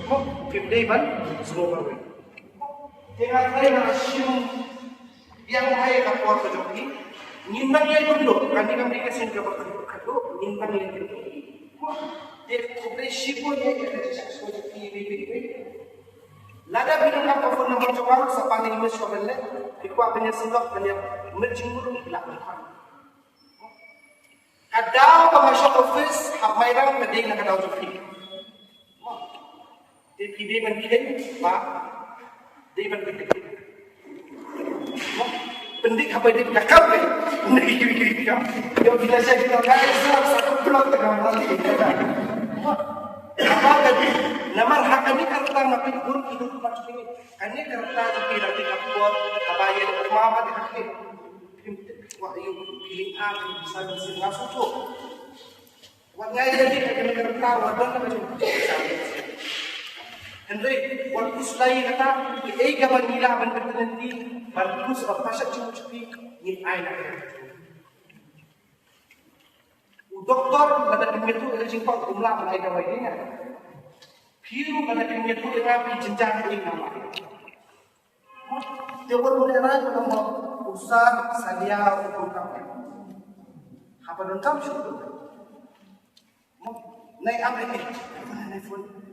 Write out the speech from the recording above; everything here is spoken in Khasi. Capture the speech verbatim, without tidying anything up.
Mo, phim dei ban sngewbha ruh. Te nga tharai nga shim biang bha ïa ka por ka jong phi. Ngin nang ïai pynduh, kane kam dei ka sien kaba khatduh khatduh, ngin nang ïai pynduh. Mo, te khublei shibun ïa ka jingsngewsih jong phi, phi, phi, phi. Lada phi donkam ka phone number jong nga ruh, sa pan ïa i Miss Robin leh, phi kwah ban ïaseng noh, ban ïa mut jingmut ruh, lah ban pan. Ka daw ba nga shong office ha Mairang ka dei na ka daw jong phi. Te phi dei ban kheiñ ba dei ban pyndik. Pyndik haba dei ka kam. Ïoh kita sha kita ka exam sa ka block ta ka mali. Haba ka dei namar ha kane ka rta nga pynbun ki duk mat phi. Kane ka rta jong phi la dei ka por haba ïa ma ba dei ka kheiñ. Phim tip, wah, ïoh, feeling ah, phim bisa, bisa, nga shu shu. Wat ngai da dei ka kane ka rta, wat don ka jong. Hynrei wat pus lai kata, ei kaba ngi lah ban pynthikna, ban pus ba pashak jong u jong phi, ngin ai na ka. U doktor lada pynïathuh ïa ka jingpang, um lah ban ai dawai ïa nga. Phi ruh lada pynïathuh ïa nga, phi jynjar ïa nga. Te wat u lehrain u ong ba u Sar Salia u donkam. Haba donkam shu u donkam. Nai am eh, eh, phone, nai phone.